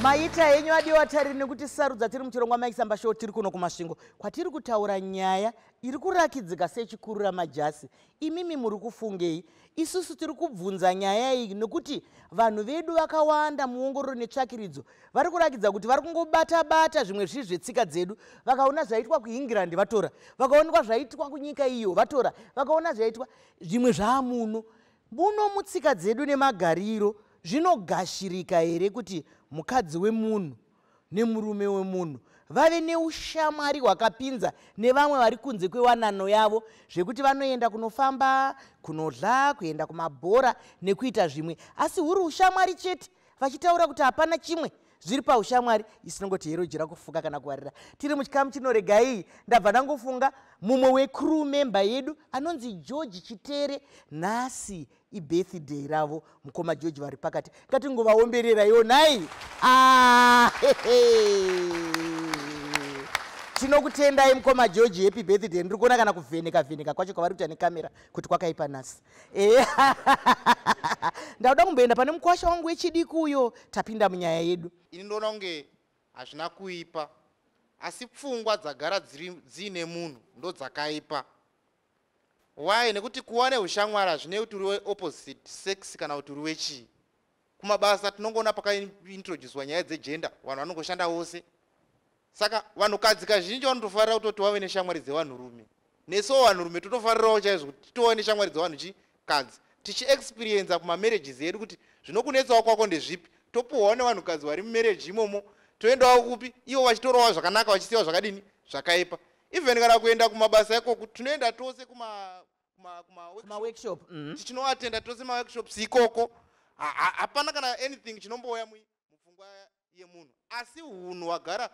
Maita henyu adiwa tariri nekuti sarudza. Tiri muchirongwa Mike Samba Show, tiri kuno kuMasvingo kwatiri kutaura nyaya iri kurakidzika sechikurura majasi. Imimi muri kufungei? Isusu tiri kubvunza nyaya iyi nekuti vanhu vedu vakawanda muongororo netsvakiridzo vari kurakidza kuti vari kungobata-bata zvimwe zviri zvetsika dzedu. Vakaona zvaitwa kuEngland vatora, vakaonekwa zvaitwa kunyika iyo vatora, vakaona zvaitwa zvimwe zvaamuno muno mutsika dzedu nemagariro. Zvinogashirika here kuti mukadzi wemunhu nemurume wemunhu vave neushamwari hwakapinza nevamwe vari kunze kwewanano yavo, zvekuti vanoenda kunofamba, kunodla, kuenda kumabhora nekuita zvimwe, asi huri ushamwari chete, vachitaura kuti hapana chimwe zviri paushamwari? Isinongoti hero jira kufuka kana kuwarira. Tiri muchikamu chinoregai. Ndabva ndangofunga mumwe wecrew member yedu anonzi George Chitere. Nhasi ibirthday ravo. Mukoma George vari pakati, ngatingovaombereraiwo nhai. Ah, tinokutendai mukoma George, happy birthday. Ndiri kuona kana kuvheneka vheneka kwacho kwavari kuita nekamera kuti kwakaipa nhasi. Ndauda kumboenda pane mukwasha wangu wechidiki uyo, tapinda munyaya yedu. Ini ndoona kunge hazvina kuipa, asi pfungwa dzagara dziine munhu ndo dzakaipa. Why? Nekuti kuva neushamwari hazvinei kuti uri weopposite sex kana kuti uri wechii. Kumabasa tinongoona pakaintroducwa nyaya dzegender, vanhu vanongoshanda vose. Saka vanhukadzi kazhinji vanotofarira kutoti vave neshamwari dzevanhurume. Nesuwo vanhurume totofarirawo chaizvo kuti titove neshamwari dzevanhu chikadzi, tichiexperienza kumamarriages edu kuti zvinokunetsawo kwako ndezvipi. Topuhwawo nevanhukadzi vari mumarriage imomo, toendawo kupi ivo vachitorawo zvakanaka, vachisiyawo zvakadini, zvakaipa. Even kana kuenda kumabasa ikoko, tinoenda tose kumaworkshop, tichinoatenda tose maworkshops ikoko. Hapana kana anything chinombouya mupfungwa yemunhu, asi hunhu hwagara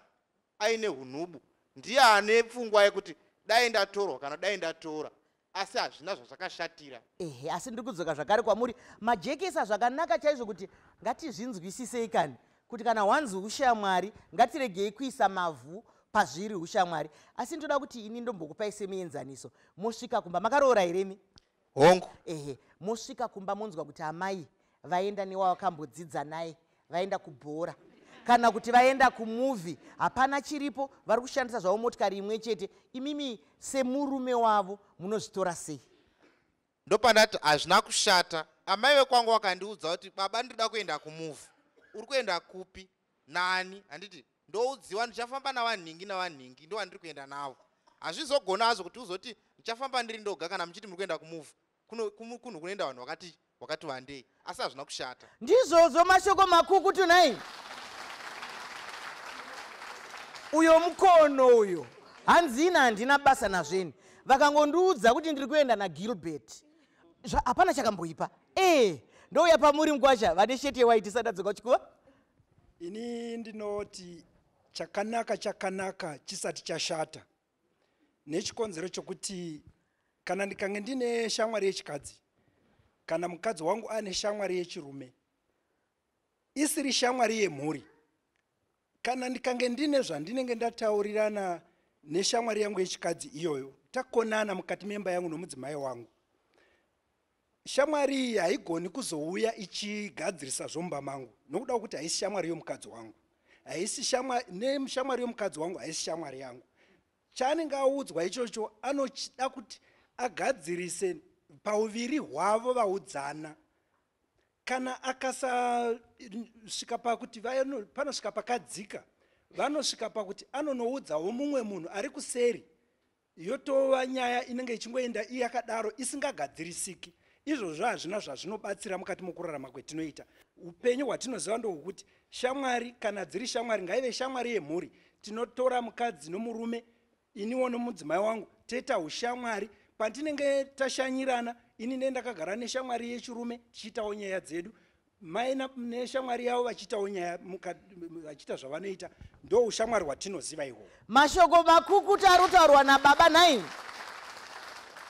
aine hunhubu ndiye ane pfungwa yekuti dai ndatorwa kana dai ndatora, asi hazvina zvazvakashatira. Ehe, asi ndiri kudzoka zvakare kwamuri. Majekesa zvakanaka chaizvo kuti ngatizvinzwisisei kani, kuti kana hwanzi ushamwari, ngatiregei kuisa mavhu pazviri ushamwari. Asi ndoda kuti ini ndombokupai semuenzaniso. Mosvika kumba, makaroora here? Hongu. Ehe, mosvika kumba, monzwa kuti amai vaenda newawakambodzidza naye, vaenda kubhora kana kuti vaenda kumovie. Hapana chiripo, vari kushandisa zvavo motikari imwe chete. Imimi semurume wavo munozvitora sei? Ndopandati hazvina kushata. Amai vekwangu vakandiudza kuti, "Baba, ndinoda kuenda kumovie." "Uri kuenda kupi, nani?" Handiti ndoudziwa ndichafamba navanhingi navanhingi, ndo vandiri kuenda navo. Hazvizogona hazvo kuti uzoti ndichafamba ndiri ndoga kana muchiti muri kuenda kumovie, kunhu kunoenda vanhu vakati vandei, asi hazvina kushata. Ndizvozvo, mashoko makukutu nhai. Uyo mukono uyo hanzina, handina basa nazveni. Vakangondiudza kuti ndiri kuenda naGilbert, hapana chakamboipa. Ndouya pamuri mukwasha vane sheti yewhite, sadadzoka chikuva. Ini ndinoti chakanaka chakanaka chisati chashata, nechikonzero chokuti kana ndikange ndine shamwari yechikadzi kana mukadzi wangu ane shamwari yechirume isiri shamwari yemhuri, kana ndikange ndine zvandinenge ndataurirana neshamwari yangu yechikadzi iyoyo, takonana mukati memba yangu nomudzimai wangu, shamwari iyi haigoni kuzouya ichigadzirisa zvomba mangu, nokuda kwekuti haisi shamwari yomukadzi wangu, haisi neshamwari yomukadzi wangu haisi shamwari yangu. Chaanenge audzwa ichocho anochida kuti agadzirise pauviri hwavo vaudzana. Kana akasasvika pakuti panosvika pakadzika, vanosvika pakuti anonoudzawo mumwe munhu ari kuseri, yotova nyaya inenge ichingoenda iyakadaro isingagadzirisiki. Izvozvo hazvina zvazvinobatsira mukati mokurarama kwetinoita. Upenyu hwatinoziva ndohwokuti shamwari, kana dziri shamwari, ngaive shamwari yemhuri. Tinotora mukadzi nomurume, iniwo nomudzimai wangu, toita ushamwari. Pandinenge tashanyirana, ini ne ndakagara neshamwari yechirume tichiitawo nyaya dzedu, mai neshamwari yavo vachiitawo nyaya, vachiita zvavanoita, ndo ushamwari hwatinoziva ihwohwo. Mashoko makukutu ari kutaurwa nababa nhai.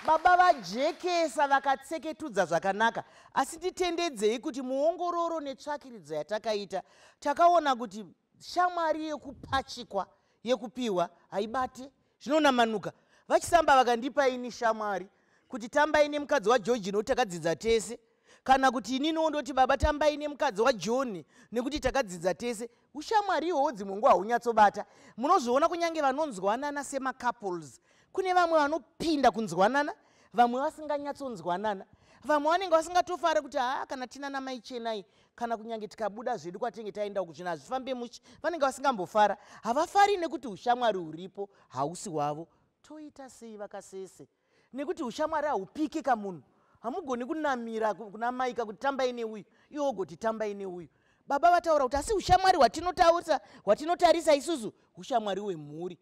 Baba vajekesa, vakatseketudza zvakanaka. Asi nditendedzei kuti muongororo netsvakiridzo yatakaita, takaona kuti shamwari yekupachikwa, yekupiwa, haibate, zvinonamanuka. Vachisamba vakandipa ini shamwari kuti tambai nemukadzi waGeorge nokuti takadzidza tese. Kana kuti ininiwo ndoti baba tambai nemukadzi waJohn nekuti takadzidza tese. Ushamwari ihwohwo dzimwe nguva haunyatsobata. Munozviona kunyange vanonzwanana semacouples, kune vamwe vanopinda kunzwanana, vamwe vasinganyatsonzwanana, vamwe vanenge vasingatofari kuti haa, kana tina namai Chenai, kana kunyange tikabuda zvedu kwatinenge taenda uku, zvinhu hazvifambe mushe. Vanenge vasingambofara. Havafari nekuti ushamwari huripo hausi hwavo. Toita sei, VaKasese? Nekuti ushamwari haupiki kamunhu. Hamugoni kunamira kuna maika kuti tambai neuyu, iwe wogoti tambai neuyu. Baba vataura kuti asi ushamwari hwatinotaurisa, hwatinotarisa isusu, ushamwari hwemhuri.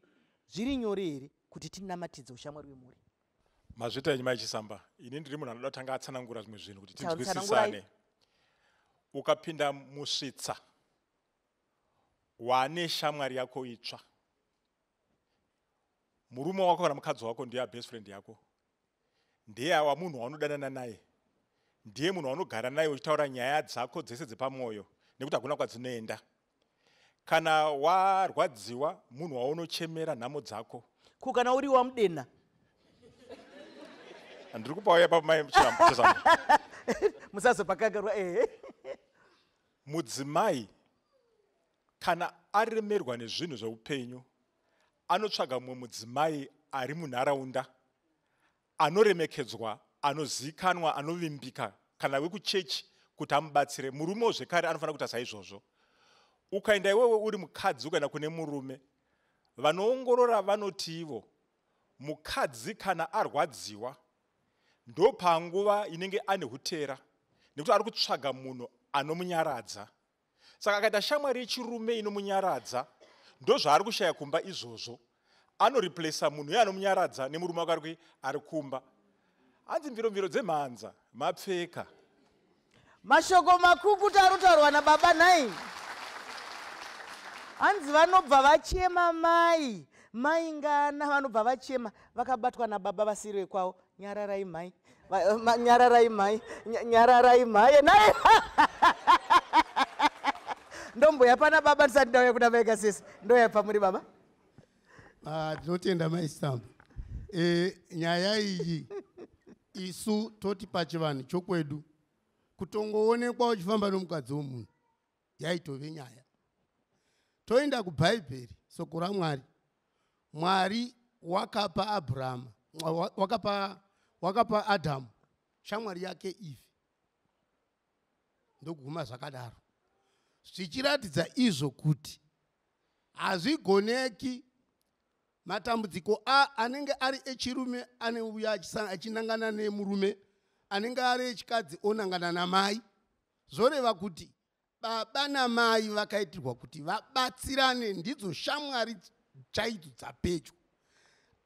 Zviri nyore here kuti tinamatidze ushamwari hwemhuri? Mazvita enyu, Mai Chisamba. Ini ndiri munhu anoda kutanga atsanangura zvimwe zvinhu kuti Tsanangurai. tinzwisisane. Ukapinda musvitsa, wane shamwari yako itsva, murume wako kana mukadzi wako ndiye best friend yako, ndiye awa munhu waunodanana naye, ndiye munhu waunogara naye uchitaura nyaya dzako dzese dzepamwoyo, nekuti hakuna kwadzinoenda. Kana warwadziwa, munhu waunochemera nhamo dzako. Ko kana uri wamudena? Ndiri kupauya ipapo, Mai Chisamba. Musazopakangarwa, ehe. Mudzimai kana aremerwa nezvinhu zveupenyu, anotsvaga mumwe mudzimai ari munharaunda, anoremekedzwa, anozivikanwa, anovimbika, kana wekuchechi, kuti amubatsire. Murumewo zvekare anofanira kuita saizvozvo. Ukaenda iwewe uri mukadzi, ukaenda kune murume, vanoongorora vanoti ivo mukadzi kana arwadziwa, ndopanguva inenge ane utera, nekuti ari kutsvaga munhu anomunyaradza. Saka akaita shamwari yechirume inomunyaradza, ndozvaari kushaya kumba izvozvo. Anoreplaca munhu iye anomunyaradza nemurume wake ari kumba. Hanzi mviromviro dzemhanza mapfeka. Mashoko makukutu ari kutaurwa nababa nhai. Hanzi vanobva vachema mai mai ngana, vanobva vachema vakabatwa nababa vasiri vekwavo. Nyararai mai. Nyararai mai. Nyararai mai nai. Ndomboya pana baba ndisati ndauya kuna mai Kasese. Ndoya pamuri, baba. Ah, ndinotenda, Mai Samba. Nyaya iyi isu toti pachivanhu chokwedu, kutongoonekwa uchifamba nomukadzi womunhu yaitove nyaya. Toenda kubhaibheri, soko raMwari. Mwari wakapa Abrahama, wakapa Adhamu shamwari yake Eve, ndokuguma zvakadaro, zvichiratidza izvo kuti hazvigoneki. Matambudziko anenge ari echirume aneuya achinangana nemurume, anenge ari echikadzi onangana namai. Zvoreva kuti baba namai vakaitirwa kuti vabatsirane, ndidzo shamwari chaidzo dzapedyo.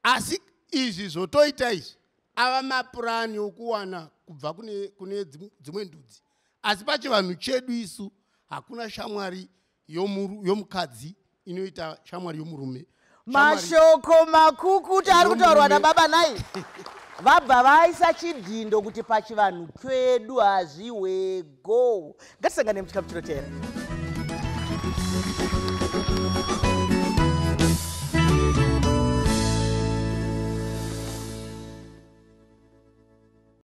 Asi izvi zvotoita izvi ava mapurani okuwana kubva kune dzimwe ndudzi. Asi pachivanhu chedu isu hakuna shamwari yomukadzi inoita shamwari yomurume. Mashoko makukutu ari kutaurwa Yomurume. nababa nhai. Vabva vaisa chidhindo kuti pachivanhu kwedu hazviwego. Ngatisangane muchikamu chinotera.